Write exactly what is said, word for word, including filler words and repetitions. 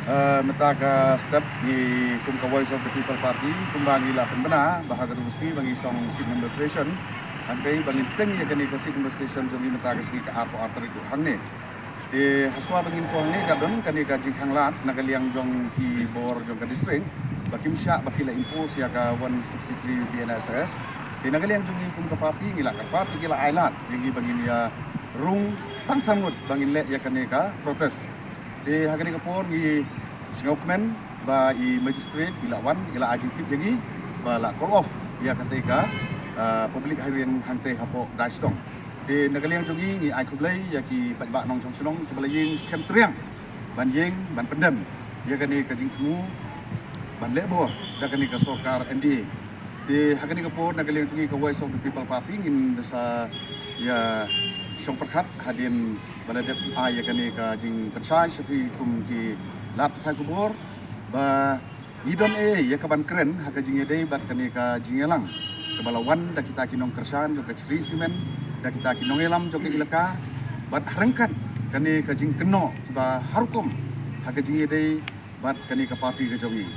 Uh, mynta ka step ngi kum ka Voice of the People Party kumba ngi la pynbna ba ha ka sngi ba ngi shong seat demonstration, hangtei ba ngin teng ïa kane ka seat demonstration jong ngi mynta ka sngi ka arphew ar tarik hangne. Te hashwa ba ngin poi hangne ka don kane ka jingkhanglad na ka liang jong ki bor jong ka district ba kim shah ba ki la impose ïa ka one sixty-three B N S S. Te na ka liang jong ngi kum ka party ngi la kyrpad te ki la ailad ïa ngi ba ngin ïa rung tang san ngut ba ngin leh ïa kane ka protest. Te ha kane ka por ngi sngewkmen ba i magistrate i la wan i la ai jingtip ïa ngi ba la call off ïa katei ka, ah, public hearing hangtei hapoh Daistong. Te na ka liang jong ngi ngi ai khublei ïa ki paidbah nongshong shnong kiba la ïeng skhem triang ban ïeng ban pyndem ïa kane ka jingthmu ban leh bor da kane ka sorkar M D A. Te ha kane ka por na ka liang jong ngi ka Voice of the People Party ngin sa ïa shong pyrkhat hadien ba la dep ai ïa kane ka jingpynshai sha phi kum ki lad pathai khubor ba ngi don ei ei ïa ka ban kren ha ka jingïadei bad kane ka jingïalang kaba la wan da kita ki nongkyrshan jong ka Shree Cement, da kita ki nongïalam jong ka Elaka bad ha ryngkat kane ka jingkynnoh ba ha rukom ha ka jingïadei bad kane ka party ka jong ngi.